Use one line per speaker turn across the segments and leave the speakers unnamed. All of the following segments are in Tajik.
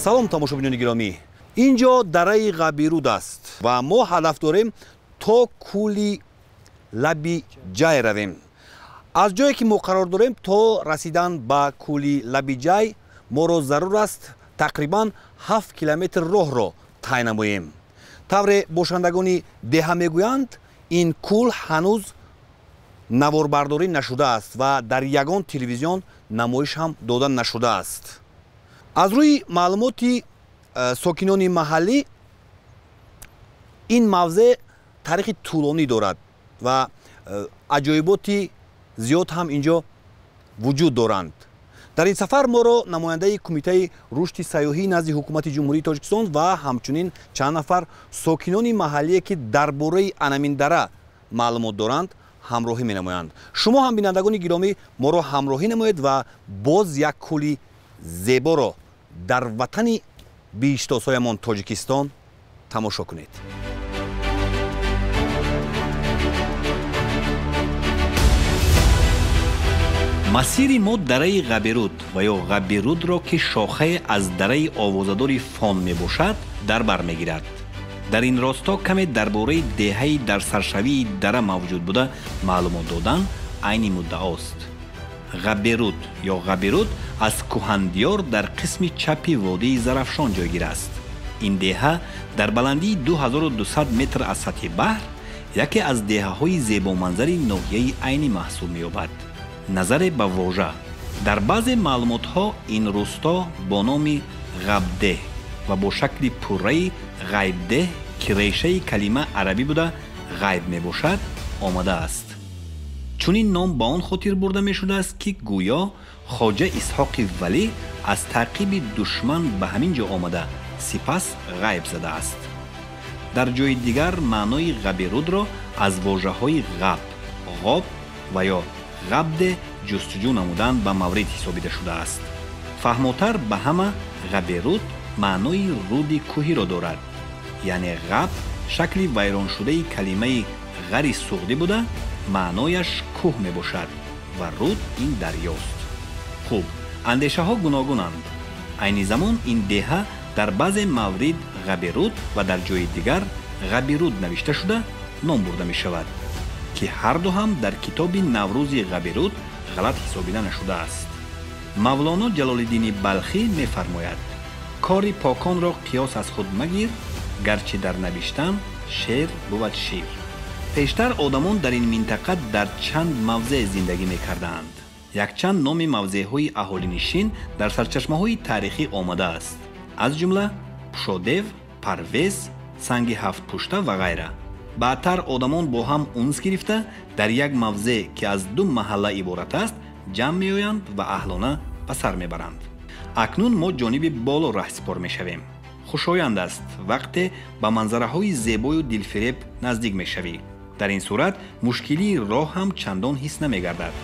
Салом, тамошобинони гиромӣ. Ин ҷо дараи Ғабируд аст ва мо ҳадаф дорем то кӯли Лаби Ҷай равем. Аз ҷое ки мо қарор дорем то расидан ба кӯли Лаби Ҷай моро зарур аст тақрибан 7 километр роҳро тай намоем. Тавре бошандагони деҳа мегӯянд, ин кӯл ҳанӯз наворбардорӣ нашудааст ва дар ягон телевизион намоиш ҳам дода нашудааст. Аз рӯи маълумоти сокинони маҳаллӣ ин мавзеъ таърихи тӯлонӣ дорад ва аҷоиботи зиёд ҳам инҷо вуҷуд доранд. Дар ин сафар моро намояндаи Кумитаи рушди сайёҳӣ назди Ҳукумати Ҷумҳурии Тоҷикистон ва ҳамчунин чанд нафар сокинони маҳаллие, ки дар бораи анамин дара маълумот доранд, ҳамроҳӣ менамоянд. Шумо ҳам, бинандагони гиромӣ, моро ҳамроҳӣ намоед ва боз як кӯли зеборо дар ватани биҳиштосоямон Тоҷикистон тамошо кунед. Масири мо дараи Ғабируд ва ё Ғабирудро, ки шохае аз дараи овозадори Фон мебошад, дар бар мегирад. Дар ин росто каме дар бораи деҳаи дар саршавии дара мавҷуд буда маълумот додан айни муддаост. Ғабируд ё Ғабируд аз кӯҳандиёр дар қисми чапи водии Зарафшон ҷойгир аст. Ин деҳа дар баландии 2200 метр аз сатҳи баҳр яке аз деҳаҳои зебоманзари ноҳияи Айнӣ маҳсуб меёбад. Назаре ба вожа. Дар баъзе маълумотҳо ин рӯсто бо номи Ғабдеҳ ва бо шакли пурраи Ғайбдеҳ, ки решаи калима арабӣ буда ғайб мебошад, омадааст. Чунин ном ба он хотир бурда мешудааст, ки гӯё Хоҷа Исҳоқи Валӣ аз таъқиби душман ба ҳамин ҷо омада, сипас ғайб задааст. Дар ҷои дигар маънои Ғабирудро аз вожаҳои ғаб, ғоб ва ё ғабде ҷустуҷӯ намудан ба маврид ҳисобида шудааст. Фаҳмотар ба ҳама, Ғабируд маънои руди кӯҳиро дорад, яъне ғаб шакли вайроншудаи калимаи ғари суғдӣ буда, маънояш кӯҳ мебошад ва руд ин дарёст. Хуб, андешаҳо гуногунанд. Айни замон ин деҳа дар баъзе маврид Ғабируд ва дар ҷои дигар Ғабируд навишта шуда ном бурда мешавад, ки ҳарду ҳам дар китоби Наврӯзи Ғабируд ғалат ҳисобида нашудааст. Мавлоно Ҷалолиддини Балхӣ мефармояд: кори поконро қиёс аз худ магир, гарчи дар навиштан шер бувад шир. Пештар одамон дар ин минтақа дар чанд мавзеъ зиндагӣ мекардаанд. Якчанд номи мавзеъҳои аҳолинишин дар сарчашмаҳои таърихӣ омадааст, аз ҷумла Пушодев, Парвез, Санги ҳафтпушта ва ғайра. Баъдтар одамон бо ҳам унс гирифта дар як мавзеъ, ки аз ду маҳалла иборат аст, ҷамъ меоянд ва аҳлона ба сар мебаранд. Акнун мо ҷониби боло раҳсипор мешавем. Хушоянд аст вақте ба манзараҳои зебою дилфиреб наздик мешавӣ. Дар ин сурат мушкилии роҳ ҳам чандон ҳис намегардад.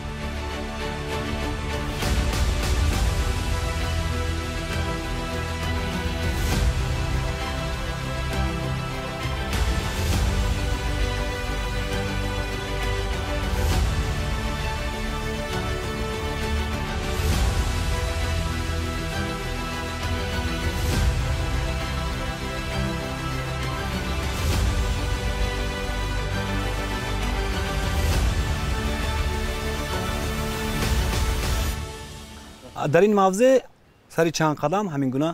Дар ин мавзеъ сари чанд қадам ҳамин гуна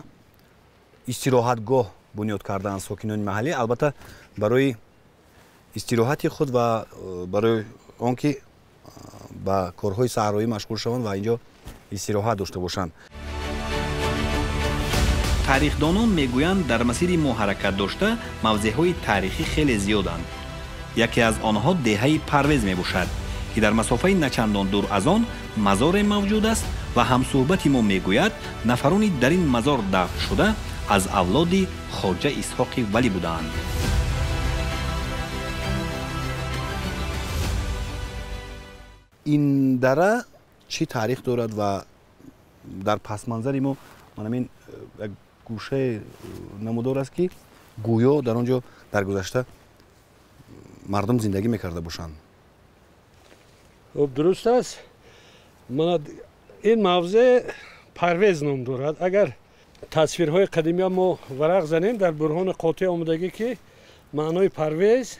истироҳатгоҳ бунёд кардаанд сокинони маҳаллӣ, албатта барои истироҳати худ ва барои он ки ба корҳои саҳроӣ машғул шаванд ва инҷо истироҳат дошта бошанд.
Таърихдонон мегӯянд, дар масири мо ҳаракат дошта мавзеъҳои таърихӣ хеле зиёданд. Яке аз онҳо деҳаи Парвез мебошад, ки дар масофаи начандон дур аз он мазоре мавҷуд аст ва ҳамсӯҳбати мо мегӯяд, нафарони дар ин мазор дафн шуда аз авлоди Хоҷа Исҳоқи Валӣ будаанд.
Ин дара чӣ таърих дорад ва дар пасманзари мо манамин як гӯшаи намудор аст, ки гӯё дар он ҷо дар гузашта мардум зиндагӣ мекарда бошанд.
Хуб, дуруст аст. Ин мавзеъ Парвез ном дорад. Агар Тасвирҳои қадимия мо варақ занем, дар бурҳони қотеъ омадагӣ, ки маънои Парвез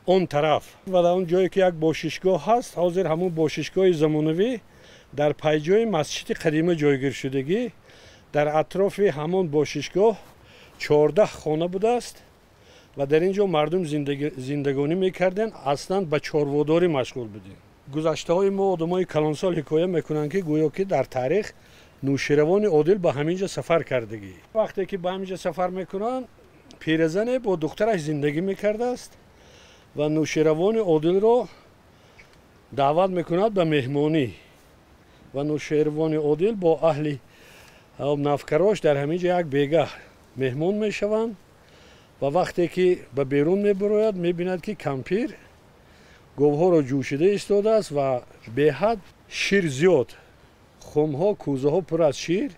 он тараф ва дар он ҷое ки як бошишгоҳ ҳаст, ҳозир ҳамон бошишгоҳи замонавӣ дар пайҷои масҷиди қадима ҷойгир шудагӣ. Дар атрофи ҳамон бошишгоҳ 14 хона будааст ва дар ин ҷо мардум зиндагонӣ мекарданд, аслан ба чорводорӣ машғул будем. Гузаштаҳои мо одамои калонсол ҳикоя мекунанд, ки гӯё ки дар таърих Нӯширавони Одил ба ҳамин ҷо сафар кардагӣ. Вақте ки ба ҳамин ҷо сафар мекунанд, пиразане бо духтараш зиндагӣ мекардааст ва Нӯширавони Одилро даъват мекунад ба меҳмонӣ ва Нӯширавони Одил бо аҳли навкарош дар ҳамин ҷо як бегаҳ меҳмон мешаванд ва вақте ки ба берун мебарояд, мебинад, ки кампир говҳоро ҷӯшида истодааст ва беҳад шир зиёд, хумҳо, кӯзаҳо пур аз шир.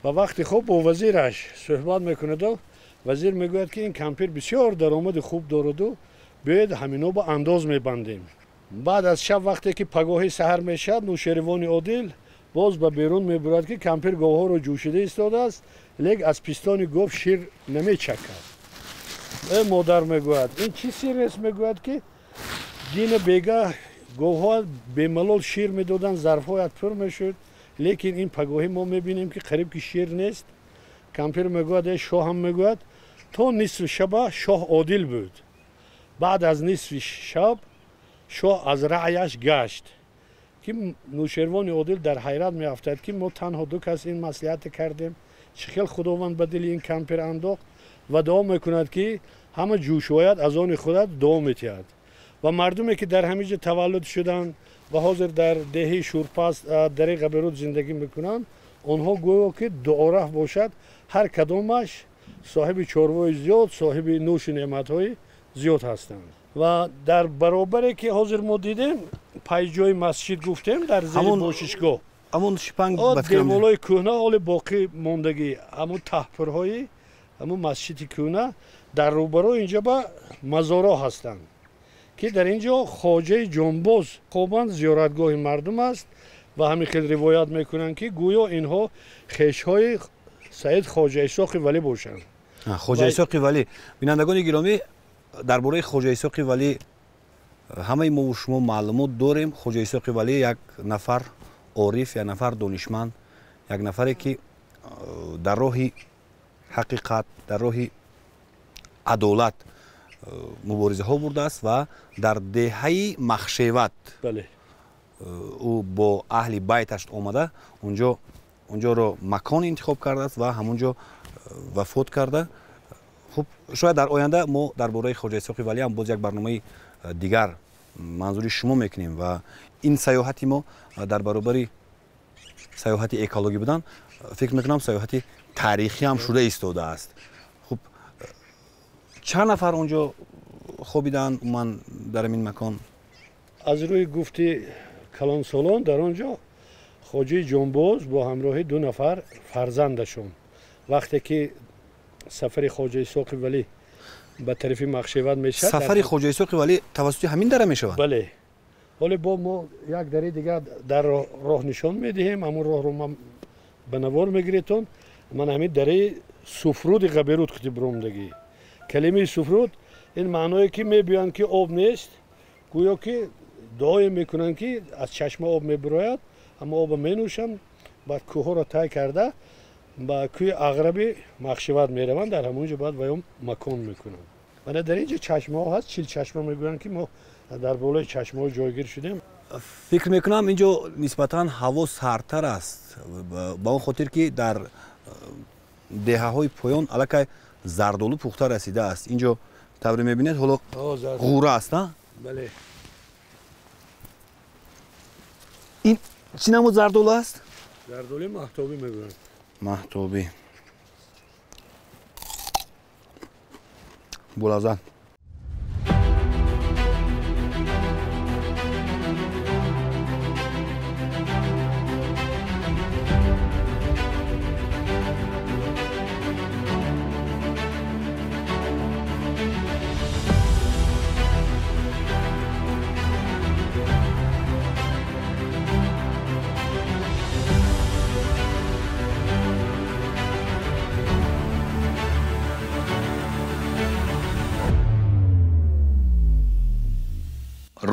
Ва вақти хоб бо вазираш суҳбат мекунаду вазир мегӯяд, ки ин кампир бисёр даромади хуб дораду биёед ҳамино ба андоз мебандем. Баъд аз шаб вақте ки пагоҳи саҳар мешавад, Нӯшеривони Одил боз ба берун мебурад, ки кампир говҳоро ҷӯшида истодааст, лек аз пистони гов шир намечакад. Э модар, мегӯяд, ин чӣ сиррест? Мегӯяд, ки дина бегаҳ говҳо бемалол шир медоданд, зарфҳоят пур мешуд, лекин ин пагоҳӣ мо мебинем, ки қариб ки шир нест. Кампир мегӯяд, э шоҳам, мегӯяд, то нисфи шаба шоҳ одил буд, баъд аз нисфи шаб шоҳ аз раъяш гашт. Ки Нӯшервони Одил дар ҳайрат меафтад, ки мо танҳо ду кас ин маслиҳате кардем, чӣ хел Худованд ба дили ин кампир андохт. Ва дуо мекунад, ки ҳама ҷӯшояд аз они худат дуо метиҳад. Ва мардуме ки дар ҳамин ҷо таваллуд шуданд ва ҳозир дар деҳаи Шӯрпаст дари Ғаберуд зиндагӣ мекунанд, онҳо гӯё ки дуораф бошад, ҳар кадомаш соҳиби чорвои зиёд, соҳиби нӯшу неъматҳои зиёд ҳастанд. Ва дар баробаре ки ҳозир мо дидем, пайҷои масҷид гуфтем, дар зери бошишгоҳ
ҳамон шипанг
деволҳои кӯҳна ҳоле боқӣ мондагӣ, ҳамон таҳпурҳои ҳамон масҷиди кӯҳна дар рӯбаро инҷа ба мазоро ҳастанд, ки дар ин ҷо хоҷаи ҷонбоз хобанд, зиёратгоҳи мардум аст. Ва ҳамин хел ривоят мекунанд, ки гӯё инҳо хешҳои Саид Хоҷа Исоқи Валӣ бошанд.
Хоҷа Исоқи Валӣ. Бинандагони гиромӣ, дар бораи Хоҷа Исоқи Валӣ ҳамаи мову шумо маълумот дорем. Хоҷа Исоқи Валӣ як нафар ориф, як нафар донишманд, як нафаре ки дар роҳи ҳақиқат, дар роҳи адолат муборизаҳо бурдааст ва дар деҳаи Махшеват ӯ бо аҳли байташ омада унҷоро макон интихоб кардааст ва ҳамунҷо вафот карда. Хуб, шояд дар оянда мо дар бораи Хоҷа Исоқи Валӣ ҳам боз як барномаи дигар манзури шумо мекунем ва ин сайёҳати мо дар баробари сайёҳати экологӣ будан, фикр мекунам, сайёҳати таърихӣ ҳам шуда истодааст. Хуб, чанд нафар онҷо хобиданд умуман дар ин макон?
Аз рӯи гуфти калонсолон, дар он ҷо хоҷаи ҷонбоз бо ҳамроҳи ду нафар фарзандашон вақте ки сафари Хоҷа Исоқи Валӣ ба тарафи Махшеват мешавад.
Сафари Хоҷа Исоқи Валӣ тавассути ҳамин дара мешавад?
Бале. Ҳоле бо мо як дари дигар дар роҳ нишон медиҳем, ҳамон роҳро ман ба навор мегиретон. Ман ҳамин дараи Суфруди Ғаберуд қити биромдагӣ. Калимаи суфруд ин маъное ки мебиёянд, ки об нест, гӯё ки дуое мекунанд, ки аз чашма об мебирояд, ҳама обро менӯшанд, баъд кӯҳҳоро тай карда ба кӯи ағраби Махшеват мераванд, дар ҳамон ҷо баъд ваём макон мекунанд. Вале дар ин ҷо чашмаҳо ҳаст, 40 чашма мегӯянд, ки мо дар болои чашмаҳо ҷойгир шудем.
Фикр мекунам, ин ҷо нисбатан ҳаво сардтар аст, ба он хотир ки дар деҳаҳои поён аллакай зардолу пухта расидааст. Ин ҷо тавре мебинед, ҳоло ғӯра аст.
Бале.
Ин чӣ намуд зардолу аст?
Зардолуи маҳтобӣ мегӯянд.
Маҳтобӣ булаззат.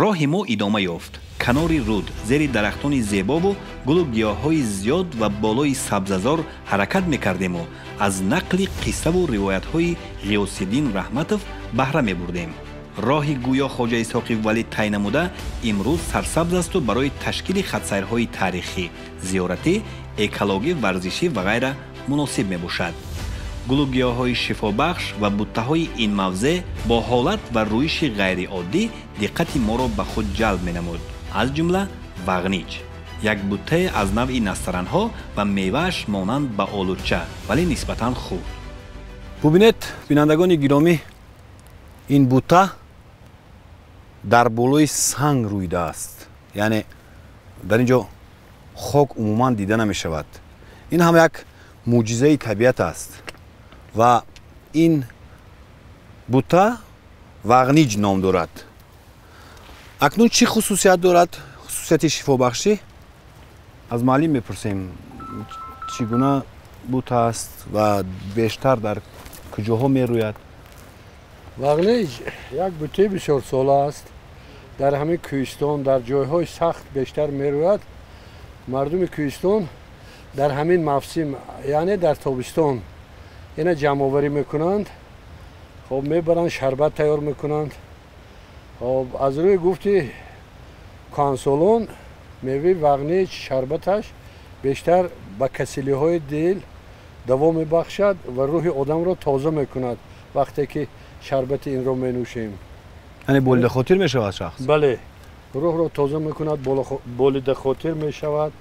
Роҳи мо идома ёфт. Канори руд, зери дарахтони зебову гулу гиёҳҳои зиёд ва болои сабзазор ҳаракат мекардему аз нақли қиссаву ривоятҳои Ғиёсиддин Раҳматов баҳра мебурдем. Роҳи гӯё Хоҷа Исҳоқи Валӣ тай намуда имрӯз сарсабз асту барои ташкили хатсайрҳои таърихӣ, зиёратӣ, экологӣ, варзишӣ ва ғайра муносиб мебошад. Гулу гиёҳҳои шифобахш ва буттаҳои ин мавзеъ бо ҳолат ва рӯиши ғайриоддӣ диққати моро ба худ ҷалб менамуд. Аз ҷумла вағниҷ, як буттае аз навъи настаранҳо ва мевааш монанд ба олуча, вале нисбатан хурд.
Бубинед, бинандагони гиромӣ, ин бутта дар болои санг рӯидааст, яъне дар ин ҷо хок умуман дида намешавад. Ин ҳам як мӯъҷизаи табиат аст ва ин бутта вағниҷ ном дорад. Акнун чӣ хусусият дорад? Хусусияти шифобахшӣ? Аз муаллим мепурсем, чӣ гуна бутта аст ва бештар дар куҷоҳо мерӯяд?
Вағниҷ як буттаи бисёрсола аст. Дар ҳамин кӯҳистон, дар ҷойҳои сахт бештар мерӯяд. Мардуми кӯҳистон дар ҳамин мавсим, яъне дар тобистон, ина ҷамъоварӣ мекунанд, хоб мебаранд, шарбат тайёр мекунанд. Хоб аз рӯи гуфти кӯҳансолон, меваи вағниҷ шарбаташ бештар ба касилиҳои дил даво мебахшад ва рӯҳи одамро тоза мекунад вақте ки шарбати инро менӯшем.
Яъне болидахотир мешавад шахс?
Бале, рӯҳро тоза мекунад, болидахотир мешавад,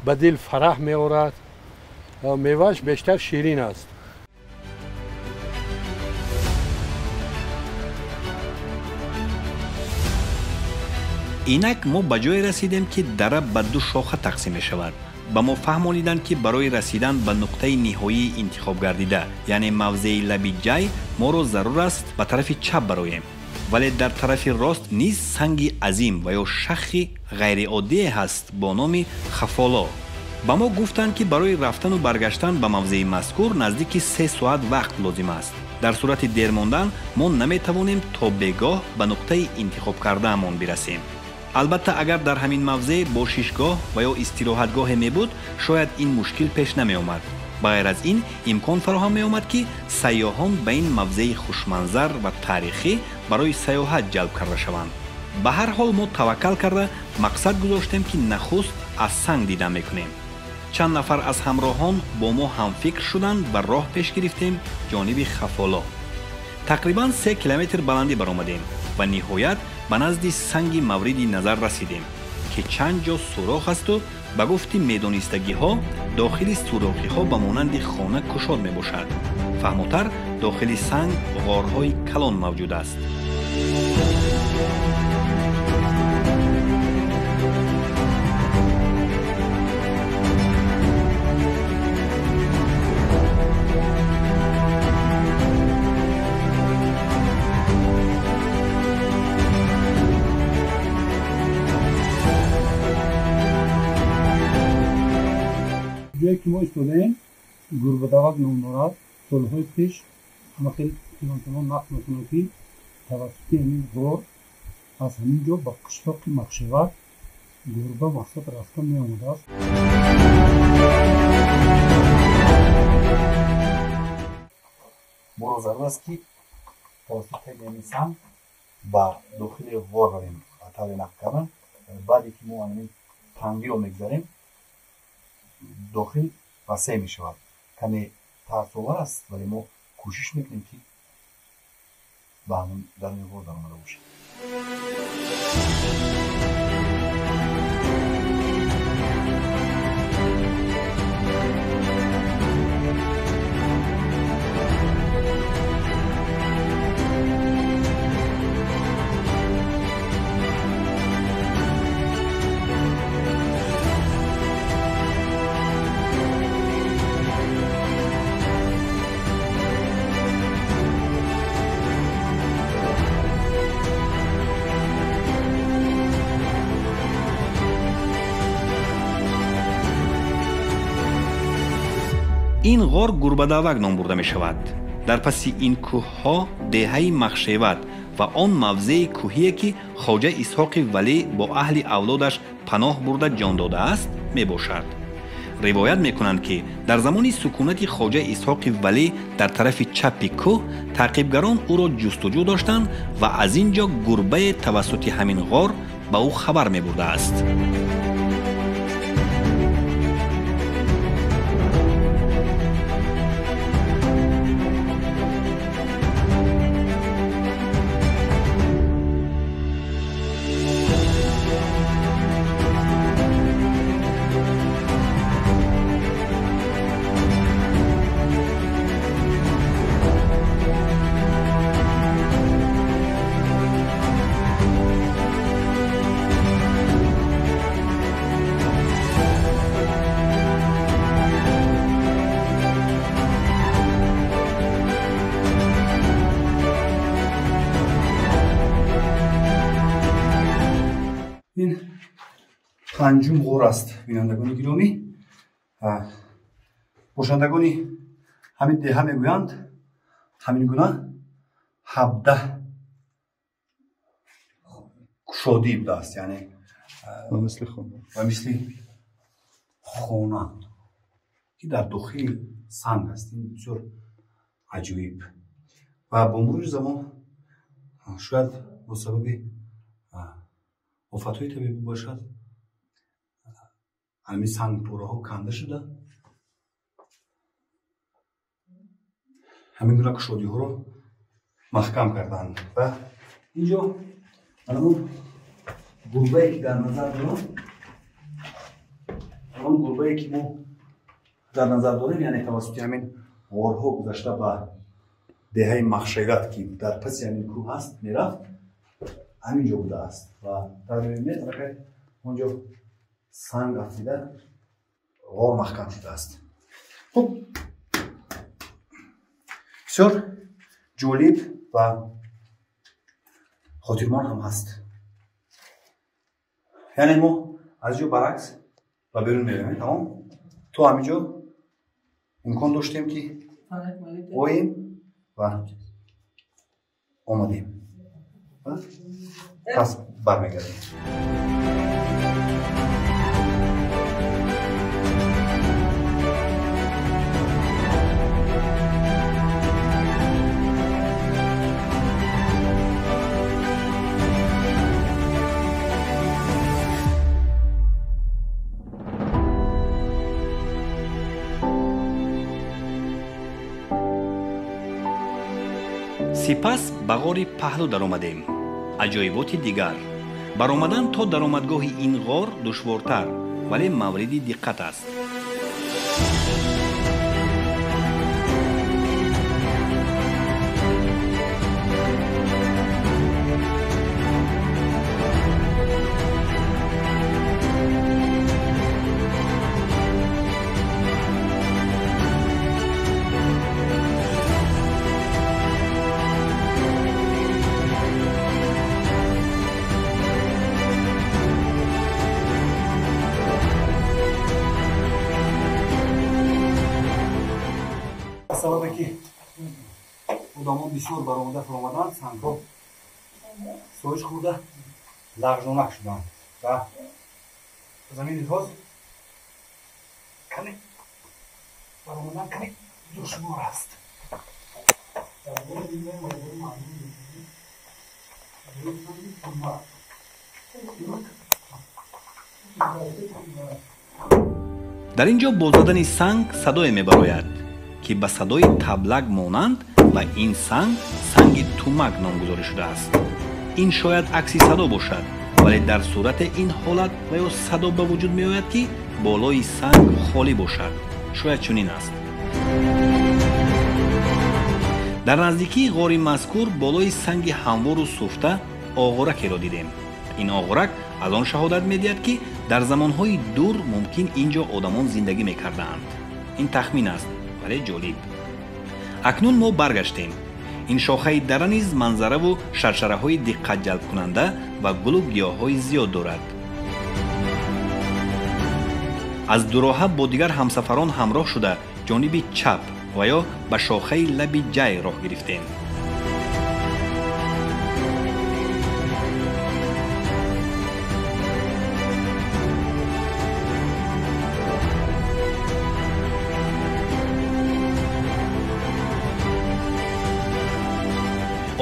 ба дил фараҳ меорад. Мевааш бештар ширин аст.
Инак мо ба ҷое расидем, ки дара ба ду шоха тақсим мешавад. Ба мо фаҳмониданд, ки барои расидан ба нуқтаи ниҳоии интихобгардида, яъне мавзеи лаби ҷай, моро зарур аст ба тарафи чап бароем. Вале дар тарафи рост низ санги азим ва ё шахи ғайриоддие ҳаст бо номи Хафоло. Ба мо гуфтанд, ки барои рафтану баргаштан ба мавзеи мазкур наздики 3 соат вақт лозим аст. Дар сурати дер мондан мо наметавонем то бегоҳ ба нуқтаи интихобкардаамон бирасем. Албатта, агар дар ҳамин мавзеъ бошишгоҳ ва ё истироҳатгоҳе мебуд, шояд ин мушкил пеш намеомад. Ба ғайр аз ин имкон фароҳам меомад, ки сайёҳон ба ин мавзеи хушманзар ва таърихӣ барои сайёҳат ҷалб карда шаванд. Ба ҳар ҳол мо таваккал карда мақсад гузоштем, ки нахуст аз санг дида мекунем. Чанд нафар аз ҳамроҳон бо мо ҳамфикр шуданд ва роҳ пеш гирифтем ҷониби Хафоло. Тақрибан 3 километр баландӣ баромадем ва ниҳоят ба назди санги мавриди назар расидем, ки чанд ҷо сурох асту ба гуфти медонистагиҳо дохили сурохиҳо ба монанди хона кушод мебошад. Фаҳмотар, дохили санг ғорҳои калон мавҷуд аст.
Ҷое ки мо истодаем, Гурбадавак ном дорад. Солҳои пеш ҳама хел пилонтонон нақл мекунанд, ки тавассути ҳамин ғор аз ҳамин ҷо ба қишлоқи Махшевак гурба мақсад рафта меомадааст.
Моро зарур аст, ки тавассути ҳамин санг ба дохили ғор равем. Тавре нақл кардан, баъде ки мо ҳамин тангиро мегузарем, дохил васеъ мешавад. Каме тарсовар аст, вале мо кӯшиш мекунем, ки ба ҳамин даруни ғор даромада бошем.
Ин ғор Гурбадавак ном бурда мешавад. Дар паси ин кӯҳҳо деҳаи Махшеват ва он мавзеи кӯҳие, ки Хоҷа Исҳоқи Валӣ бо аҳли авлодаш паноҳ бурда ҷон додааст, мебошад. Ривоят мекунанд, ки дар замони сукунати Хоҷа Исҳоқи Валӣ дар тарафи чапи кӯҳ таъқибгарон ӯро ҷустуҷӯ доштанд ва аз ин ҷо гурбае тавассути ҳамин ғор ба ӯ хабар мебурдааст.
Ин панҷум ғор аст, бинандагони гиромӣ. Бошандагони ҳамин деҳа мегӯянд, ҳамин гуна 17 кушодӣ будааст, яъне ба мисли хона, ки дар дохили санг аст. Ин бисёр аҷоиб ва бо мурури замон шояд бо сабаби офатҳои табиӣ бошад, ҳамин сангпораҳо канда шуда ҳамин гуна кушодиҳоро маҳкам карданд. Ва инҷо ҳамон гурбае, ки дар назар дорам, ҳамон гурбае, ки мо дар назар дорем, яъне тавассути ҳамин ғорҳо гузашта ба деҳаи Махшайрат, ки дар паси ҳамин кӯҳ ҳаст, мерафт, ҳамин ҷо будааст. Ва дар мебинед, аллакай онҷо санг афтида ғор маҳкам шудааст. Хуб, бисёр ҷолиб ва хотирмон ҳам ҳаст. Яъне мо аз ҷо баръакс ба берун меравем, тамом. То ҳамин ҷо имкон доштем, ки оем ва омадем. Пас бармегардем.
Сипас ба ғори паҳлӯ даромадем. Аҷоиботи дигар. Баромадан то даромадгоҳи ин ғор душвортар, вале мавриди диққат аст.
Сабабе ки одамон бисёр баромада фуромаданд, сангҳо соиш хӯрда лағжонак шуданд ва аз ҳамин лиҳоз каме баромадан каме душвор аст.
Дар ин ҷо бо задани санг садое мебарояд, ки ба садои таблак монанд ва ин санг санги тумак номгузорӣ шудааст. Ин шояд акси садо бошад, вале дар сурате ин ҳолат ва ё садо ба вуҷуд меояд, ки болои санг холӣ бошад. Шояд чунин аст. Дар наздикии ғори мазкур болои санги ҳамвору суфта оғоракеро дидем. Ин оғорак аз он шаҳодат медиҳад, ки дар замонҳои дур мумкин ин ҷо одамон зиндагӣ мекардаанд. Ин тахмин аст, вале ҷолиб. Акнун мо баргаштем. Ин шохаи дара низ манзараву шаршараҳои диққатҷалбкунанда ва гулу гиёҳҳои зиёд дорад. Аз дуроҳа бо дигар ҳамсафарон ҳамроҳ шуда ҷониби чап ва ё ба шохаи лаби ҷай роҳ гирифтем.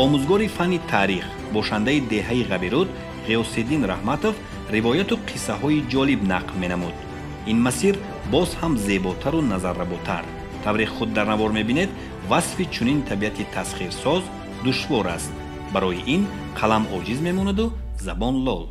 Омӯзгори фанни таърих, бошандаи деҳаи Ғабируд Ғиёсиддин Раҳматов ривояту қиссаҳои ҷолиб нақл менамуд. Ин масир боз ҳам зеботару назарработар. Тавре худ дар навор мебинед, васфи чунин табиати тасхирсоз душвор аст. Барои ин қалам оҷиз мемонаду забон лол.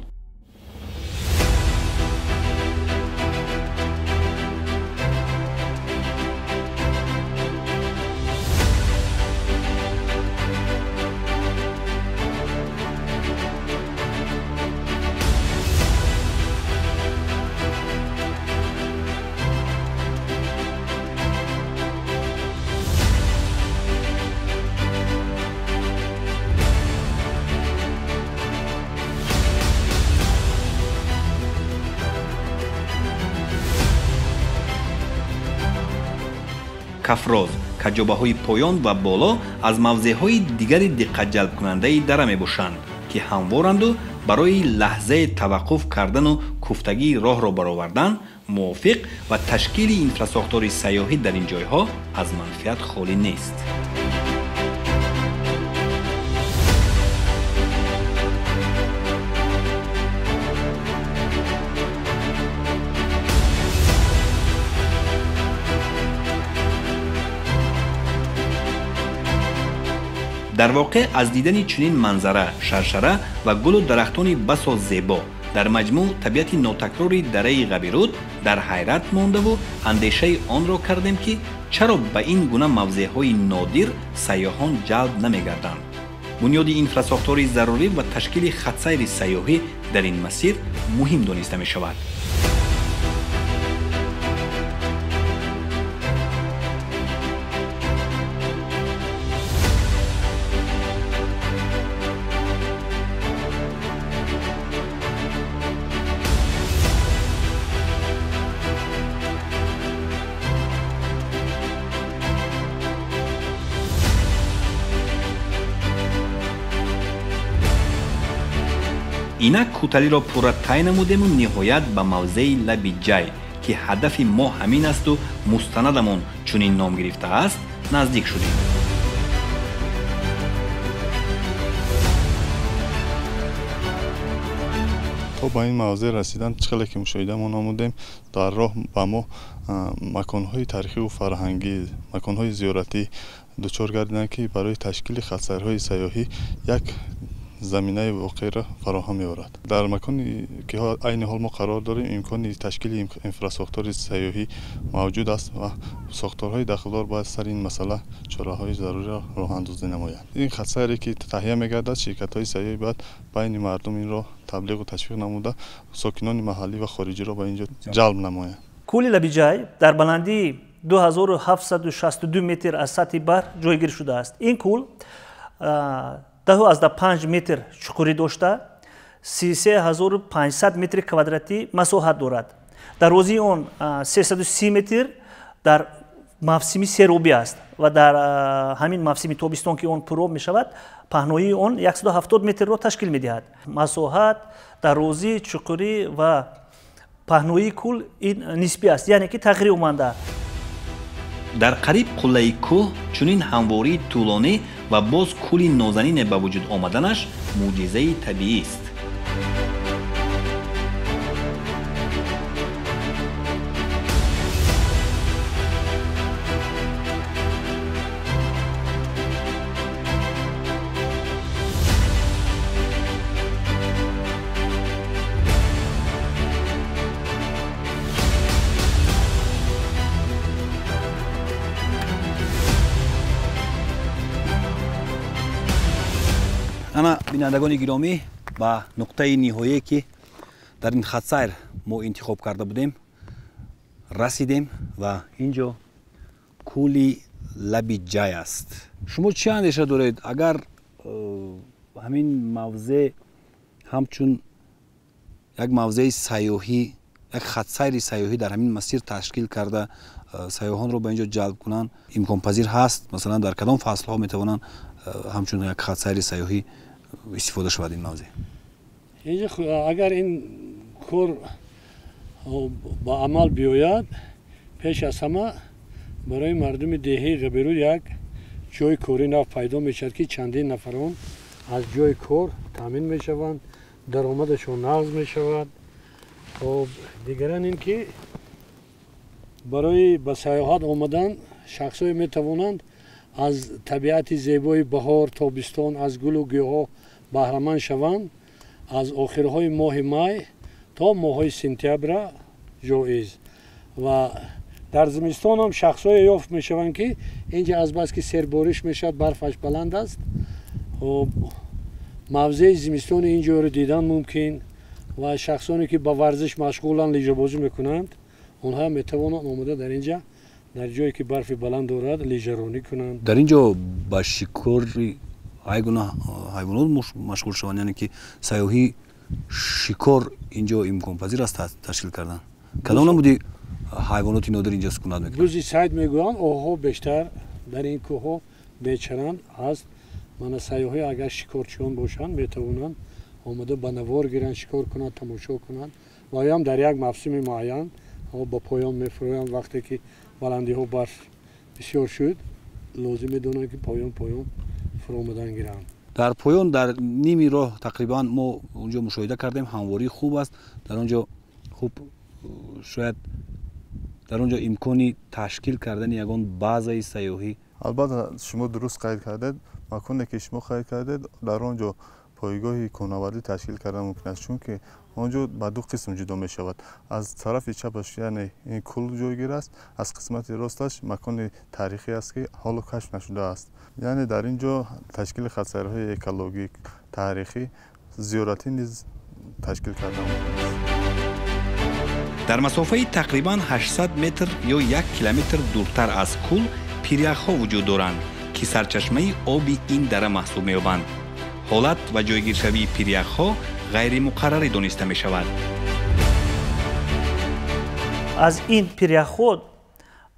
Кафроз, каҷобаҳои поён ва боло аз мавзеъҳои дигари диққатҷалбкунандаи дара мебошанд, ки ҳамворанду барои лаҳзаи таваққуф кардану куфтагии роҳро баровардан мувофиқ ва ташкили инфрасохтори сайёҳӣ дар ин ҷойҳо аз манфиат холӣ нест. Дар воқеъ аз дидани чунин манзара, шаршара ва гулу дарахтони басо зебо, дар маҷмӯъ табиати нотакрори дараи Ғабируд дар ҳайрат мондаву андешаи онро кардем, ки чаро ба ин гуна мавзеъҳои нодир сайёҳон ҷалб намегарданд. Бунёди инфрасохтори зарурӣ ва ташкили хатсайри сайёҳӣ дар ин масир муҳим дониста мешавад. Инак кӯталиро пурра тай намудему ниҳоят ба мавзеи лаби ҷай, ки ҳадафи мо ҳамин асту мустанадамон чунин ном гирифтааст, наздик шудем.
То ба ин мавзеъ расидан чӣ хеле ки мушоҳидамо намудем, дар роҳ ба мо маконҳои таърихиву фарҳангӣ, маконҳои зиёратӣ дучор гардиданд, ки барои ташкили хатсайрҳои сайёҳӣ як заминаи воқеиро фароҳам меорад. Дар маконе ки айни ҳол мо қарор дорем, имкони ташкили инфрасохтори сайёҳӣ мавҷуд аст ва сохторҳои дахлдор бояд сари ин масъала чораҳои заруриро роҳандозӣ намоянд. Ин хатсайре ки таҳия мегардад, ширкатҳои сайёҳӣ бояд байни мардум инро таблиғу ташвиқ намуда, сокинони маҳаллӣ ва хориҷиро ба ин ҷо ҷалб намоянд.
Кӯли Лабиҷай дар баландии 2762 метр аз сатҳи баҳр ҷойгир шудааст. Ин кӯл 10,5 метр чуқурӣ дошта, 33500 метри квадратӣ масоҳат дорад. Дарозии он 330 метр дар мавсими серобӣ аст ва дар ҳамин мавсими тобистон, ки он пуроб мешавад, паҳноии он 170 метрро ташкил медиҳад. Масоҳат, дарозӣ, чуқурӣ ва паҳноии кӯл ин нисбӣ аст, яъне ки тағйир оманда.
Дар қариб қуллаи кӯҳ чунин ҳамвории тӯлонӣ ва боз кӯли нозанине ба вуҷуд омаданаш мӯъҷизаи табиист.
Ана бинандагони гиромӣ, ба нуқтаи ниҳоие, ки дар ин хатсайр мо интихоб карда будем, расидем ва ин ҷо кӯли лаби ҷай аст. Шумо чӣ андеша доред, агар ҳамин мавзеъ ҳамчун як мавзеи сайёҳӣ, як хатсайри сайёҳӣ дар ҳамин масир ташкил карда сайёҳонро ба ин ҷо ҷалб кунанд, имконпазир ҳаст? Масалан, дар кадом фаслҳо метавонанд ҳамчун як хатсайри сайёҳӣ истифода шавад ин мавзеъ?
Инҷо агар ин кор ба амал биёяд, пеш аз ҳама барои мардуми деҳаи Ғабируд як ҷои кори нав пайдо мешавад, ки чандин нафарон аз ҷои кор таъмин мешаванд, даромадашон нағз мешавад. Хоб, дигаран ин ки барои ба сайёҳат омадан шахсҳое метавонанд аз табиати зебои баҳор, тобистон, аз гулу гиёҳҳо баҳраманд шаванд. Аз охирҳои моҳи май то моҳҳои сентябра ҷоиз ва дар зимистон ҳам шахсҳое ёфт мешаванд, ки инҷа азбаски сербориш мешавад, барфаш баланд аст, мавзеи зимистони ин ҷойро дидан мумкин ва шахсоне ки ба варзиш машғуланд, лижабозӣ мекунанд, онҳо метавонанд омода дар инҷа дар ҷое ки барфи баланд дорад лижаронӣ кунанд.
Дар ин ҷо ба шикори ҳар гуна ҳайвонот машғул шаванд, яъне ки сайёҳии шикор инҷо имконпазир аст ташкил кардан. Кадом намуди ҳайвоноти нодир инҷо сукунат мекунанд?
Бузи сайд мегӯянд, оҳҳо бештар дар ин кӯҳҳо мечаранд аст. Мана сайёҳӣ агар шикорчиён бошанд, метавонанд омода ба навор гиранд, шикор кунанд, тамошо кунанд ва оям дар як мавсими муайян ба поён мефурӯянд. Вақте ки баландиҳо барф бисёр шуд, лозим медонанд, ки поён поён фуромадан гиранд.
Дар поён, дар ними роҳ тақрибан мо онҷо мушоҳида кардем, ҳамворӣ хуб аст. Дар он ҷо хуб, шояд дар он ҷо имкони ташкил кардани ягон базаи сайёҳӣ.
Албатта, шумо дуруст қайд кардед. Маконе ки шумо қайд кардед, дар он ҷо пойгоҳи кӯҳнавардӣ ташкил кардан мумкин аст, чунки он ҷо ба ду қисм ҷудо мешавад. Аз тарафи чапаш, яъне ин кӯл ҷойгир аст, аз қисмати росташ макони таърихӣ аст, ки ҳоло кашф нашудааст. Яъне дар ин ҷо ташкили хатсайрҳои экологӣ, таърихӣ, зиёратӣ низ ташкил кардан мумкин аст.
Дар масофаи тақрибан 800 метр ё 1 километр дуртар аз кӯл пиряхҳо вуҷуд доранд, ки сарчашмаи оби ин дара маҳсуб меёбанд. Ҳолат ва ҷойгиршавии пиряхҳо ғайримуқаррарӣ дониста мешавад.
Аз ин пиряхҳо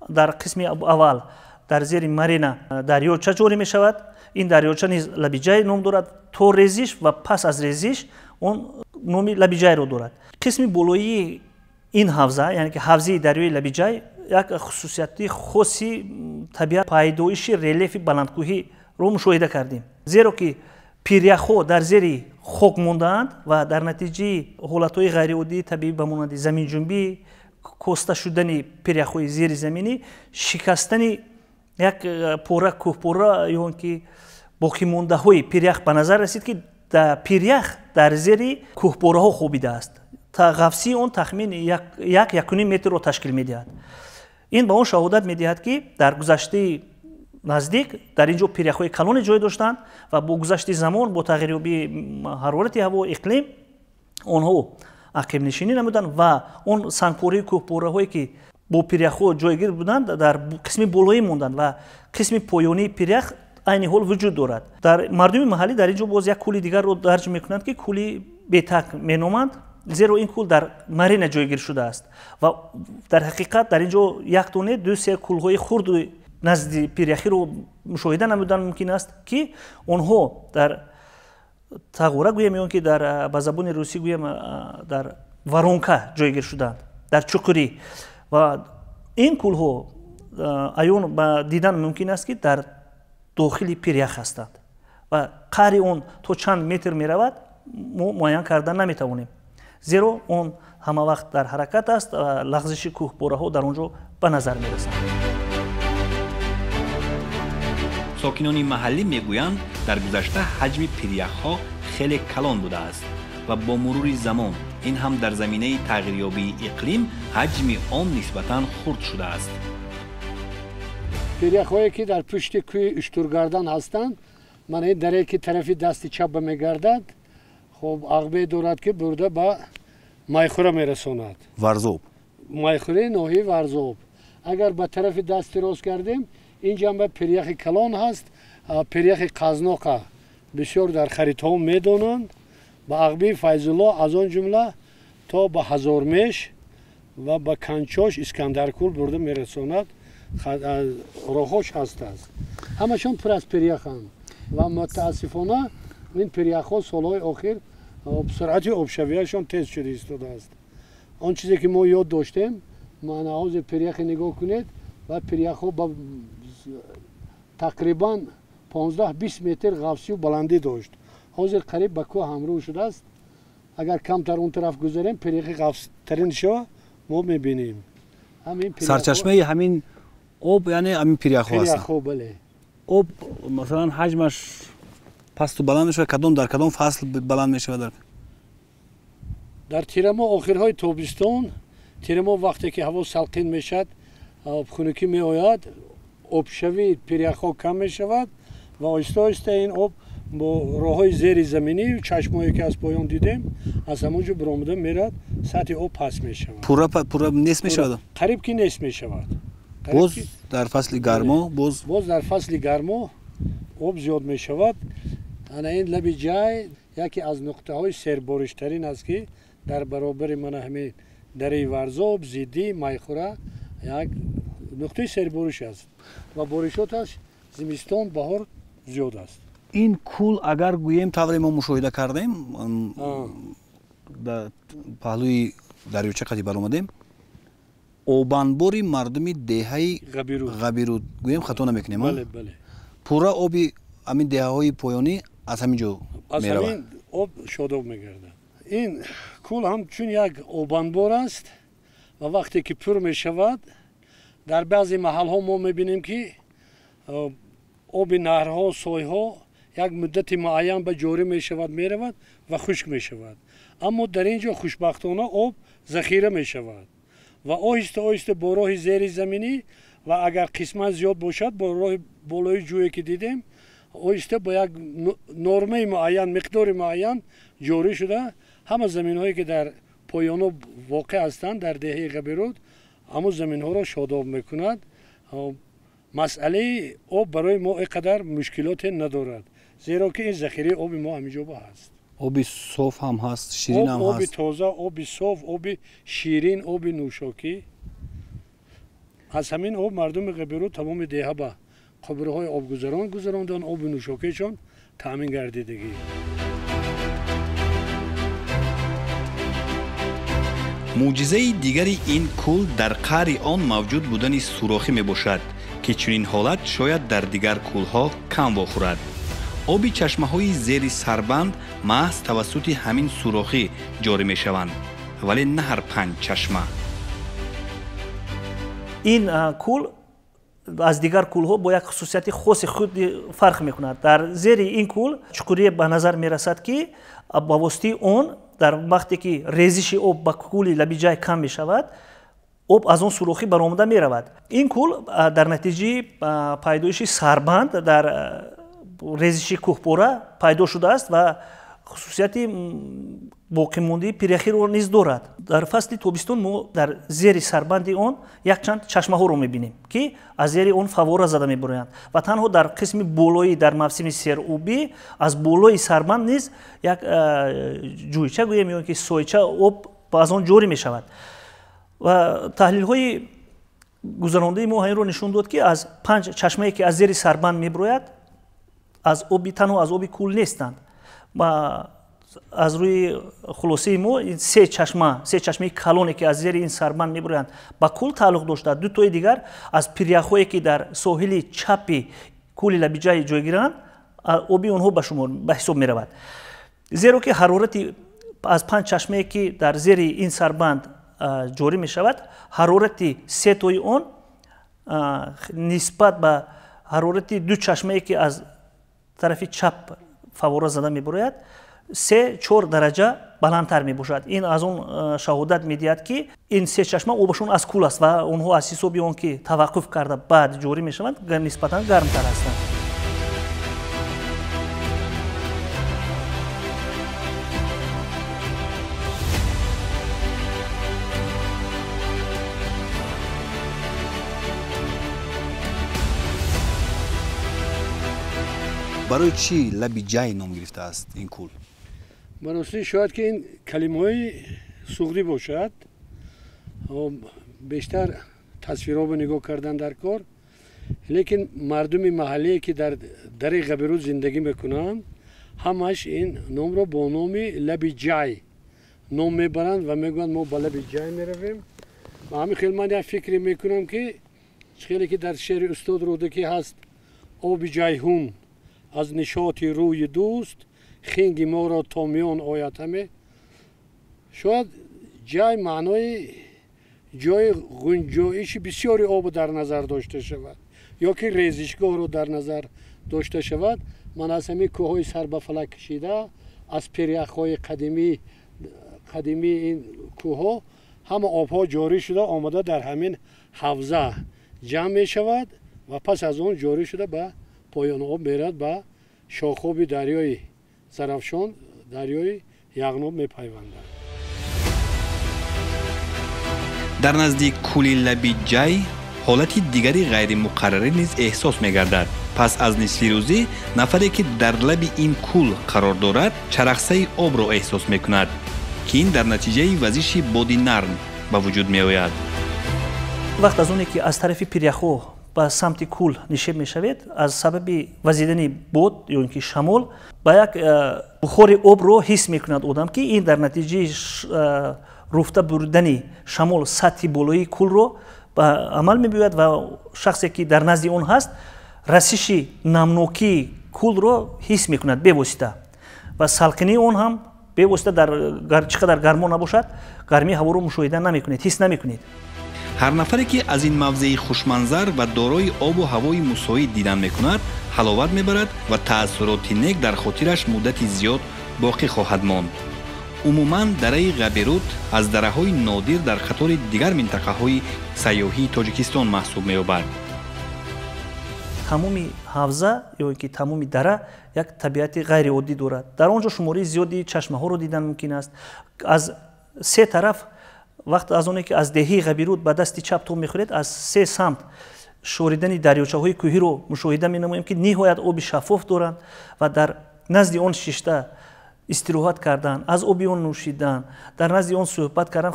дар қисми аввал дар зери марина дарёча ҷорӣ мешавад. Ин дарёча низ Лабиҷай ном дорад. То резиш ва пас аз резиш он номи Лабиҷайро дорад. Қисми болоии ин ҳавза, яъне ки ҳавзаи дарёи Лабиҷай, як хусусияти хоси табиат, пайдоиши релефи баландкӯҳиро мушоҳида кардем, зеро ки пиряхҳо дар зери хок мондаанд ва дар натиҷаи ҳолатҳои ғайриоддии табиӣ ба монанди заминҷунбӣ, коста шудани пиряхҳои зеризаминӣ, шикастани як пора кӯҳпора ё он ки боқимондаҳои пирях ба назар расид, ки пирях дар зери кӯҳпораҳо хобидааст. Ғафсии он тахмин 1-1.5 метрро ташкил медиҳад. Ин ба он шаҳодат медиҳад, ки дар гузаштаи наздик дар ин ҷо пиряхҳои калоне ҷой доштанд ва бо гузашти замон, бо тағйирёбии ҳарорати ҳаво, иқлим, онҳо ақибнишинӣ намуданд ва он сангпораи кӯҳпораҳое ки бо пиряхҳо ҷойгир буданд, дар қисми болоӣ монданд ва қисми поёнии пирях айни ҳол вуҷуд дорад. Дар мардуми маҳаллӣ дар ин ҷо боз як кӯли дигарро дарҷ мекунанд, ки кӯли Бетак меноманд, зеро ин кӯл дар марина ҷойгир шудааст ва дар ҳақиқат дар ин ҷо як доне, ду, се кӯлҳои хурду назди пиряхиро мушоҳида намудан мумкин аст, ки онҳо дар тағора гӯем ё ки дар ба забони русӣ гӯем дар воронка ҷойгир шуданд, дар чуқурӣ. Ва ин кӯлҳо аён ба дидан мумкин аст, ки дар дохили пирях ҳастанд ва қаъри он то чанд метр меравад, мо муайян кардан наметавонем, зеро он ҳама вақт дар ҳаракат аст ва лағзиши кӯҳпораҳо дар он ҷо ба назар мерасанд.
Сокинони маҳаллӣ мегӯянд, дар гузашта ҳаҷми пиряхҳо хеле калон будааст ва бо мурури замон, ин ҳам дар заминаи тағйирёбии иқлим, ҳаҷми он нисбатан хурд шудааст.
Пиряхҳое ки дар пушти кӯҳи Уштургардан ҳастанд, мана ин даре ки тарафи дасти чап мегардад, хоб, ағбе дорад, ки бурда ба Майхура мерасонад.
Варзоб.
Майхураи ноҳияи Варзоб. Агар ба тарафи дасти рост гардем, ин ҷанба пиряхи калон ҳаст, пиряхи Қазноқа бисёр дар харитаҳо медонанд. Ба ағбии Файзулло, аз он ҷумла то ба Ҳазормеш ва ба Канчош, Искандаркӯл бурда мерасонад. Роҳҳош ҳастааст, ҳамашон пур аз пиряханд ва мутаассифона ин пиряхҳо солҳои охир суръати обшавиашон тез шуда истодааст. Он чизе ки мо ёд доштем, мана ҳозир пиряхе нигоҳ кунед ва пиряхҳо ба Тақрибан 15-20 метр ғафсию баландӣ дошт. Ҳозир қариб ба кӯҳ ҳамрӯ шудааст. Агар камтар он тараф гузарем, пиряхи ғафстариншо мо мебинем.
Сарчашмаи ҳамин об, яъне ҳамин пиряхҳо ҳастанд?
Пиряхҳо, бале.
Об масалан ҳаҷмаш пасту баланд мешавад? Кадом дар кадом фасл баланд мешавад?
Дар тирамоҳ, охирҳои тобистон, тирамоҳ вақте ки ҳаво салқин мешавад, хунукӣ меояд, обшавии пиряхҳо кам мешавад ва оҳиста оҳиста ин об бо роҳҳои зеризаминӣ, чашмое ки аз поён дидем, аз ҳамон ҷо баромада меравад, сатҳи об паст мешавад.
Пурра нест мешавад?
Қариб ки нест мешавад.
Боз дар фасли гармо?
Боз дар фасли гармо об зиёд мешавад. Ана ин лаби ҷай яке аз нуқтаҳои сербориштарин аст, ки дар баробари мана ҳамин дараи Варзоб, Зиддӣ, Майхура як нуқтаи сербориш аст ва боришоташ зимистон, баҳор зиёд аст.
Ин кӯл агар гӯем, тавре мо мушоҳида кардем, дар паҳлӯи дарёча қади баромадем, обанбори мардуми деҳаи Ғабируд гӯем, хато намекунем? Пурра оби ҳамин деҳаҳои поёнӣ аз ҳамин ҷо меравад.
Аз ҳамин об шодоб мегардад. Ин кӯл ҳамчун як обанбор аст ва вақте ки пур мешавад, дар баъзе маҳалҳо мо мебинем, ки оби наҳрҳо, сойҳо як муддати муайян ба ҷорӣ мешавад, меравад ва хушк мешавад. Аммо дар ин ҷо хушбахтона об захира мешавад ва оҳиста оҳиста бо роҳи зеризаминӣ ва агар қисман зиёд бошад, бо роҳи болои ҷӯе ки дидем, оҳиста бо як нормаи муайян, миқдори муайян ҷорӣ шуда, ҳама заминҳое ки дар поёно воқеъ ҳастанд дар деҳаи Ғабируд, ҳамон заминҳоро шодоб мекунад. Масъалаи об барои мо ин қадар мушкилоте надорад, зеро ки ин захираи оби мо ҳамин ҷо ҳаст.
Оби соф ҳам ҳаст, ширин ҳам ҳаст.
Оби тоза, оби соф, оби ширин, оби нӯшокӣ. Аз ҳамин об мардуми Ғабируд тамоми деҳа ба қубурҳои обгузарон гузаронданд, оби нӯшокиашон таъмин гардидагӣ.
Мӯъҷизаи дигари ин кӯл дар қаъри он мавҷуд будани сурохӣ мебошад, ки чунин ҳолат шояд дар дигар кӯлҳо кам вохӯрад. Оби чашмаҳои зери сарбанд маҳз тавассути ҳамин сурохӣ ҷорӣ мешаванд, вале на ҳар панҷ чашма.
Ин кӯл аз дигар кӯлҳо бо як хусусияти хоси худ фарқ мекунад. Дар зери ин кӯл чуқурие ба назар мерасад, ки ба воситаи он дар вақте ки резиши об ба кӯли лабиҷай кам мешавад, об аз он сурохӣ баромада меравад. Ин кӯл дар натиҷаи пайдоиши сарбанд дар резиши кӯҳпора пайдо шудааст ва хусусияти боқимондаи пиряхиро низ дорад. Дар фасли тобистон мо дар зери сарбанди он якчанд чашмаҳоро мебинем, ки аз зери он фаввора зада мебароянд ва танҳо дар қисми болоӣ дар мавсими серобӣ аз болои сарбанд низ як ҷӯйча гӯем ё ки сойча об аз он ҷорӣ мешавад. Ва таҳлилҳои гузарондаи мо ҳаминро нишон дод, ки аз панҷ чашмае ки аз зери сарбанд мебарояд, аз оби танҳо аз оби кӯл нестанд. Ва аз рӯи хулосаи мо се чашма, се чашмаи калоне ки аз зери ин сарбанд мебароянд, ба кӯл тааллуқ дошта, ду тои дигар аз пиряхҳое ки дар соҳили чапи кӯли лабиҷай ҷойгиранд, оби онҳо ба шумор ба ҳисоб меравад. Зеро ки ҳарорати аз панҷ чашмае ки дар зери ин сарбанд ҷорӣ мешавад, ҳарорати се тои он нисбат ба ҳарорати ду чашмае ки аз тарафи чап фаввора зада мебарояд, 3-4 дараҷа баландтар мебошад. Ин аз он шаҳодат медиҳад, ки ин се чашма обашон аз кӯл аст ва онҳо аз ҳисоби он ки таваққуф карда баъд ҷорӣ мешаванд, нисбатан гармтар ҳастанд.
Барои чӣ лаби ҷай ном гирифтааст ин кӯл?
Барости шояд ки ин калимаҳои суғдӣ бошад. Бештар тасвирҳоро нигоҳ кардан дар кор, лекин мардуми маҳаллие ки дар дари Ғабируд зиндагӣ мекунанд, ҳамаш ин номро бо номи лаби ҷай ном мебаранд ва мегӯянд мо ба лаби ҷай меравем. Ва ҳамин хел ман як фикре мекунам, ки хеле ки дар шеъри устод Рӯдакӣ ҳаст, Оби Ҷайҳун аз нишоти рӯи дӯст, хинги моро то миён ояд ҳаме. Шояд ҷай маънои ҷои ғунҷоиши бисёри обу дар назар дошта шавад ё ки резишгоҳро дар назар дошта шавад. Ман аз ҳамин кӯҳҳои сар ба фалак кашида, аз пиряхҳои қадимии ин кӯҳҳо ҳама обҳо ҷорӣ шуда омада дар ҳамин ҳавза ҷамъ мешавад ва пас аз он ҷорӣ шуда ба поён об мерад, ба шохоби дарёи Зарафшон, дарёи Яғноб мепайвандад.
Дар назди кӯли лаби ҷай ҳолати дигари ғайримуқаррарӣ низ эҳсос мегардад. Пас аз нисфирӯзӣ нафаре ки дар лаби ин кӯл қарор дорад, чарахсаи обро эҳсос мекунад, ки ин дар натиҷаи вазиши боди нарм ба вуҷуд меояд.
Вақт аз оне ки аз тарафи пиряхҳо ба самти кӯл нишеб мешавед, аз сабаби вазидани бод ё ин ки шамол ба як бухори обро ҳис мекунад одам, ки ин дар натиҷаи руфта бурдани шамол сатҳи болоии кӯлро ба амал мебиёяд ва шахсе ки дар назди он ҳаст расиши намнокии кӯлро ҳис мекунад бевосита ва салқинии он ҳам бевосита дар чӣ қадар гармо набошад, гармии ҳаворо мушоҳида намекунед, ҳис намекунед.
Ҳар нафаре ки аз ин мавзеи хушманзар ва дорои обу ҳавои мусоид дидан мекунад, ҳаловат мебарад ва таассуроти нек дар хотираш муддати зиёд боқӣ хоҳад монд. Умуман дараи Ғабируд аз дараҳои нодир дар қатори дигар минтақаҳои сайёҳии Тоҷикистон маҳсуб меёбад.
Тамоми ҳавза ё ин ки тамоми дара як табиати ғайриоддӣ дорад. Дар он ҷо шумораи зиёди чашмаҳоро дидан мумкин аст. Аз се тараф вақт аз оне ки аз деҳии Ғабируд ба дасти чап то мехӯред, аз се самт шоридани дарёчаҳои кӯҳиро мушоҳида менамоем, ки ниҳоят оби шаффоф доранд ва дар назди он шишта истироҳат кардан, аз оби он нӯшидан, дар назди он суҳбат кардан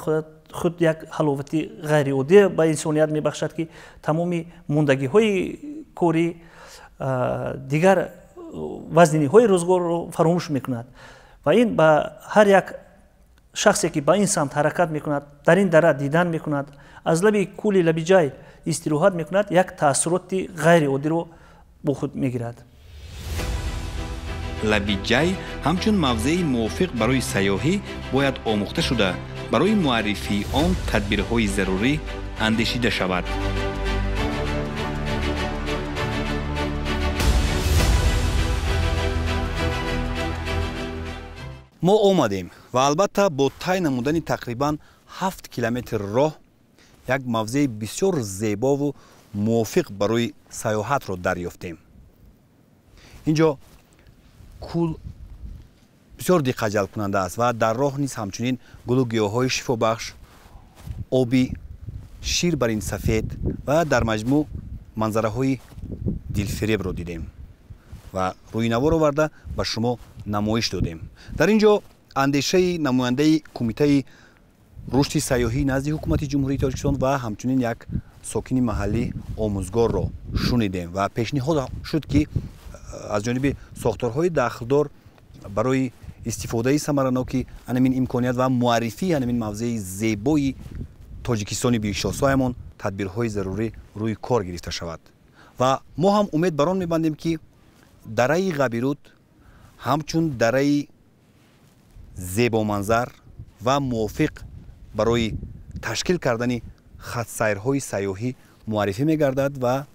худ як ҳаловати ғайриоддӣ ба инсоният мебахшад, ки тамоми мондагиҳои корӣ, дигар вазниниҳои рӯзгорро фаромӯш мекунад. Ва ин ба ҳар як шахсе ки ба ин самт ҳаракат мекунад, дар ин дара дидан мекунад, аз лаби кӯли лаби ҷай истироҳат мекунад, як таассуроти ғайриоддиро бо худ мегирад.
Лаби ҷай ҳамчун мавзеи мувофиқ барои сайёҳӣ бояд омӯхта шуда, барои муаррифии он тадбирҳои зарурӣ андешида шавад.
Мо омадем ва албатта бо тай намудани тақрибан 7 километр роҳ як мавзеи бисёр зебову мувофиқ барои сайёҳатро дарёфтем. Инҷо кӯл бисёр диққатҷалбкунанда аст ва дар роҳ низ ҳамчунин гулу гиёҳҳои шифобахш, оби шир бар ин сафед ва дар маҷмӯъ манзараҳои дилфиребро дидем ва рӯйнавор оварда ба шумо намоиш додем. Дар ин ҷо андешаи намояндаи кумитаи рушди сайёҳии назди ҳукумати Ҷумҳурии Тоҷикистон ва ҳамчунин як сокини маҳаллӣ омӯзгорро шунидем ва пешниҳод шуд, ки аз ҷониби сохторҳои дахлдор барои истифодаи самараноки анамин имконият ва муаррифии анамин мавзеи зебои Тоҷикистони беҳиштосоямон тадбирҳои зарурӣ рӯи кор гирифта шавад. Ва мо ҳам умед бар он мебандем, ки дараи Ғабируд ҳамчун дараи зебоманзар ва мувофиқ барои ташкил кардани хатсайрҳои сайёҳӣ муаррифӣ мегардад ва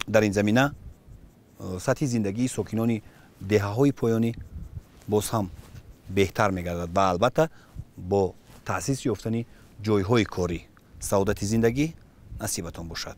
дар ин замина сатҳи зиндагии сокинони деҳаҳои поёнӣ боз ҳам беҳтар мегардад ва албатта бо таъсис ёфтани ҷойҳои корӣ саодати зиндагӣ насибатон бошад.